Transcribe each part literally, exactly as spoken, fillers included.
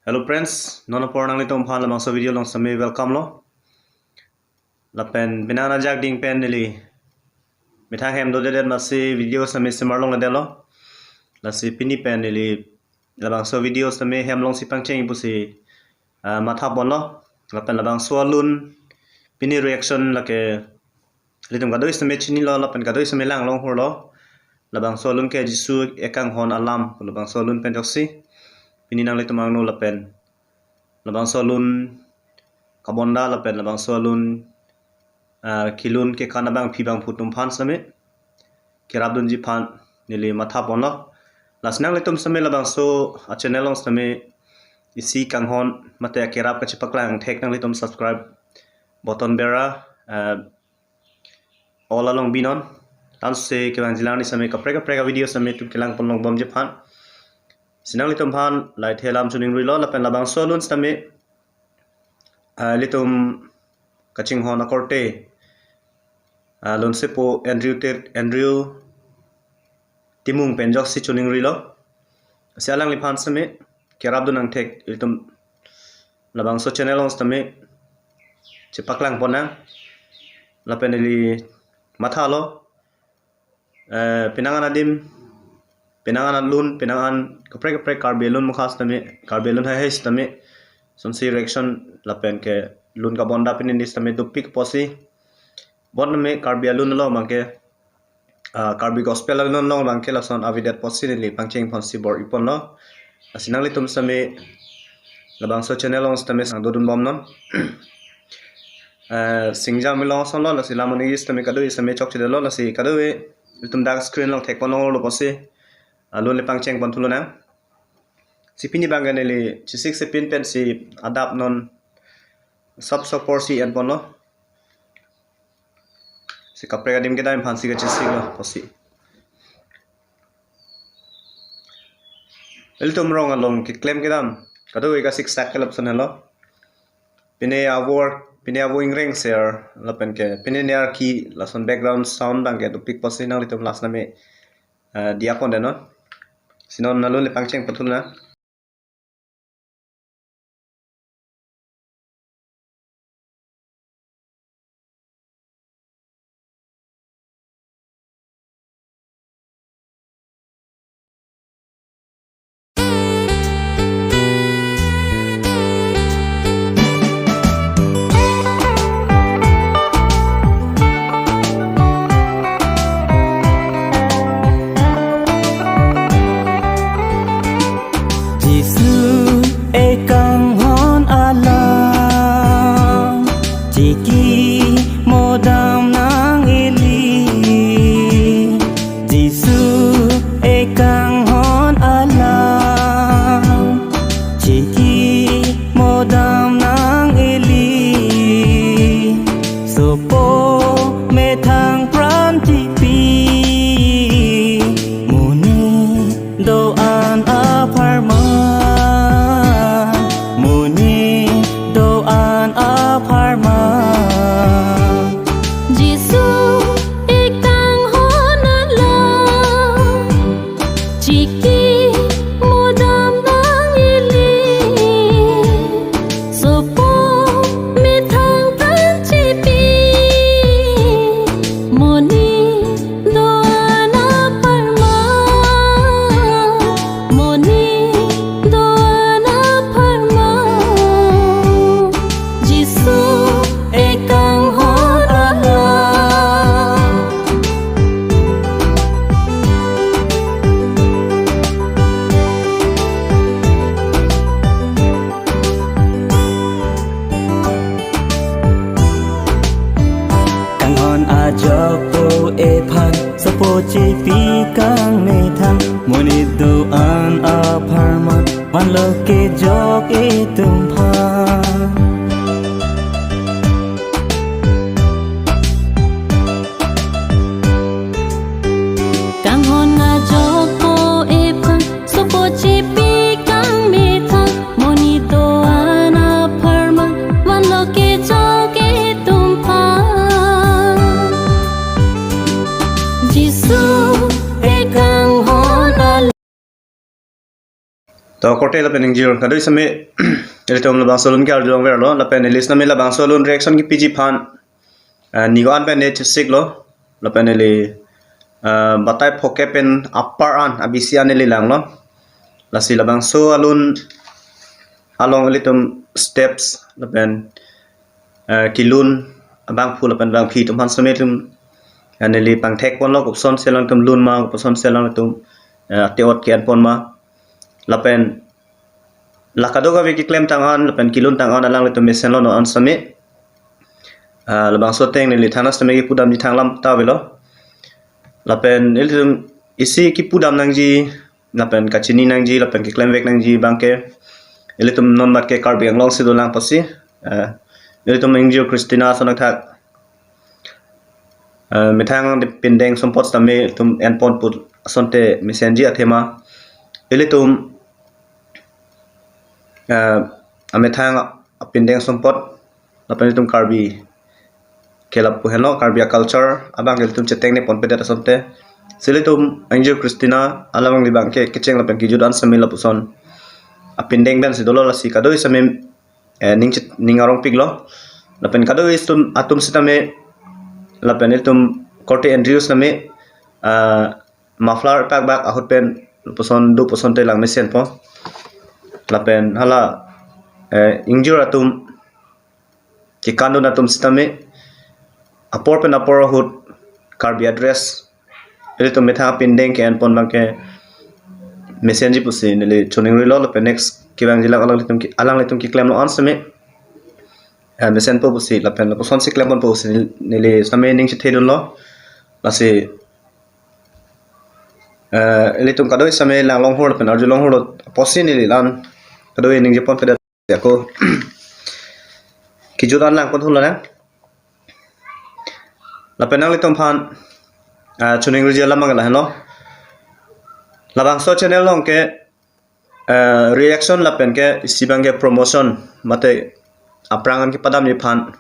Hello friends, non apor nanglitum aphan labangso video along sitame welcome lo. Lapen penang ajak ding pen neli methang hem dodedet masi video sitame semar longledetlo. Lasi pini pen neli labangso video sitame hem alongsi pangcheng pusi, ah, matha ponlo. Lapen labangso alun pini reaction lake ilitum kadokave sitame chinilo lapen kadokave sitame lang longhurlo. Labangso alun ke Jisu Ekanghon Alam, labangso alun pen ajoksi pini nanglitum angno lapen labangso alun kabonda lapen labangso alun, ah, kelun kekan abangpi bangphu atum aphan sitame kerapdunji aphan neli matha ponlo. Lasi nanglitum sitame labangso a-channel along sitame isi kanghon mate akerap kachepaklang thek nanglitum subscribe button bera, ah, all along binon. Lasi kevangji lang ni sitame kaprek kaprek a-video sitame tum kelang pon longbomji aphan. Si nanglitum aphan lahai the alam choningrilo lapen labangso alun sitame, ah, ilitum kachinghon akorte, ah, lunsepo Andrew Tet, Andrew Timung pen ajoksi choningrilo. Si alangliphan sitame kerapdun nangthek ilitum labangso channel along sitame chepaklang ponnang. Lapen neli mathalo, eh, penang an adim, penang an alun, penang an kaprek kaprek Karbi alun mukha sitame, Karbi alun heihei sitame sonsi reaction lapen kelun kabonda pini ni sitame dopik pusi. Bon name Karbi alun along abangke, ah, Karbi Gospel alun along abangke lason avedet pusi neli pangcheng ponsi bor-i ponlo. Lasi nanglitum sitame labangso channel along sitame sangdodunbomnon. Eh, singjam ilong asonlo, lasi lam un-e sitame kadokave sitame chokchedetlo, lasi kadokave ilitum dak screen along thek pon longlo pusi alun le pangcheng pon thulonang. Si pini abangke neli chesik chepin pensi adap non sop sop porsi en ponlo. Si kaprek adim kedam aphansi kachesiklo pusi. Ilitum rong along keklem kedam kadokave kasiksak ke lapuson helo. Pine avo, pine avo ingreng ser lapen ke pine niar ki lason background sound abangke dopik pusi nanglitum last name, eh, diya pondetnon. Si non alun le pangcheng pon thulonang. Jisu Ekanghon Alam, chiki modam nang ili. Jisu Ekanghon Alam, chiki modam nang ili. Sopo methang pran chipi, monit do-an apharman, monit do-an apharman. Jisu Ekanghon Alam, chiki modam nang ili. Sopo methang pran chipi, monit do-an apharman, monit do-an apharman. Jisu Ekanghon Alam. Kanghon ajok po ephan, sopo chipi kangmethang, monit do-an apharman, vanlo kejok etum aphan. Kanghon ajok po ephan, sopo chipi kangmethang, monit do-an apharman, vanlo kejok etum aphan. Jisu Ekanghon Alam. To korte lapen ingjir kadoi sitame ilitum labangso alun ke arjulongverlo, lapen ili sitame labangso alun reaction kepiji aphan, eh, ni ko-an pen ne chesik lo, lapen ili, eh, batai phokep pen apar an, abisi an ili langlo. Lasi labangso alun along ilitum steps lapen, eh, kelun abangphu lapen abangphi atum aphan sitame ilitum, eh, neli pangthek ponlo, kopuson si alangtum lun ma, kopuson si alangtum, eh, ate-ot ke-en pon ma. Lapen la kadokave keklem tang an lapen kelun tang an alanglitum mesenlo non an sitame. Ah, labangso ateng neli thanak sitame kepudamji thang alam ta avelo. Lapen ilitum isi kepudam nangji, lapen kachini nangji, lapen keklemvek nangji abangke ilitum non mat ke Karbi Anglong si dolang pusi, eh, ilitum ingjir Christina ason athak, eh, methang apindeng sumpot sitame ilitum en pon pu asonte mesenji athema ilitum, eh, amethang apindeng sumpot lapen ilitum Karbi ke lapu henlo, Karbi a-culture abang ilitum chetengne ponpedet asonte. Si ilitum ingjir Christina alangliphan ke kecheng lapen kejut an sitame lapuson apindeng pen si dolo, lasi kadoi sitame, eh, ning chit-, ning arongpiklo. Lapen kadoi atum, atum sitame, lapen ilitum korte Andrew sitame, ah, muffler pakbak ahut pen lapuson do pu asonte lang mesenpo. Lapen hala, eh, ingjir atum, kekandun atum sitame apor pen apor ahut Karbi a-dress ilitum methang apindeng ke-en pon abangke mesenji pusi neli choningrilo, lapen next kevangji lang alanglitum ke, alanglitum keklemlo an sitame, eh, mesenpo pusi lapen lapuson si klem ponpo pusi neli, neli sitame ning chethedunlo. Lasi, eh, ilitum kadoi sitame langlong hur lapen arjulong hur apotsi neli la-an kadoi ningje ponpedet ako kejut an lang pon thulo nang. Lapen nanglitum aphan, ah, choningriji alam abang lahenlo. Labangso channel along ke, eh, reaction lapen ke isi abangke promotion mate aphrang an kepadamji aphan,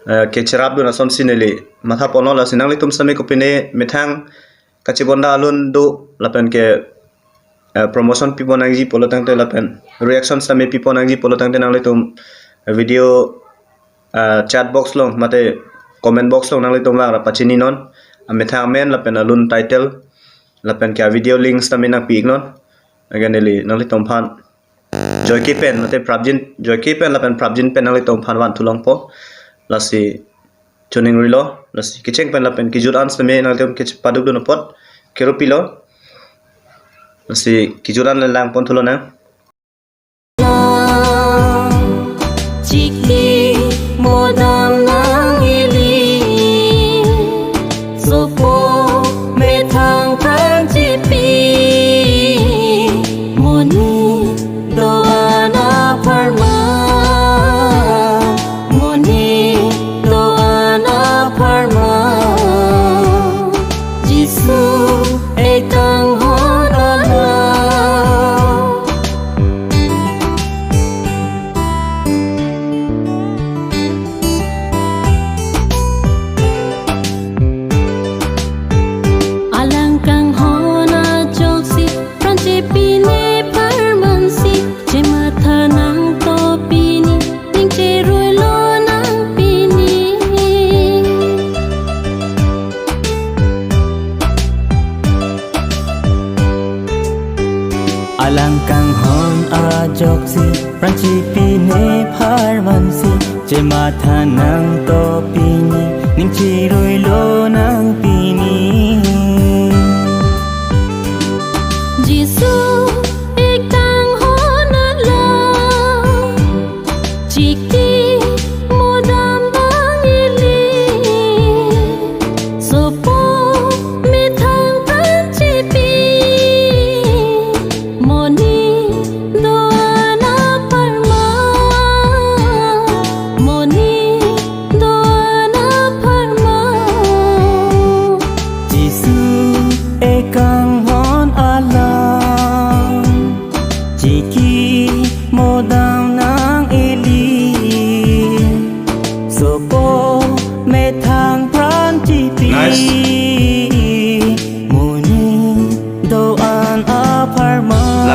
eh, kecherapdun asonsi neli matha ponlo, lasi nanglitum sitame kopine methang kachibonda alun do lapen ke, eh, promotion pipon nangji pulo tangte lapen reaction sitame pipon nangji pulo tangte nanglitum, eh, video, eh, chat box along mate comment box along nanglitum vang ra pachini non. Amethang amen lapen alun title lapen ke a-video link sitame nangpi-iknon. Again neli nanglitum aphan Joyki pen mate prapjin, Joyki pen lapen prapjin pen nanglitum aphan van thulongpo. Lasi choningrilo, lasi kecheng pen lapen kejut an sitame nanglitum kechepadukdun apot kerupilo. Lasi kejut an le lang pon thulo nang. Chiki modam nang ili, sopo methang pran chipi, monit do-an apharman, monit do-an apharman, Jisu ekanghon alam. Alang kanghon ajoksi, pran chipi ne pharmansi, chematha nangto pini, ning cheruilo nang pini. Alang kanghon ajoksi, pran chipi ne pharmansi, chematha nangto pini, ning cheruilo nang pini. Jisu ekanghon alam, chiki modam nang ili, sopo methang pran chipi, monit do-an apharman, monit do-an apharman, Jisu ekanghon alam, chiki modam nang ili, sopo methang pran chipi. Nice. Monit do-an apharman.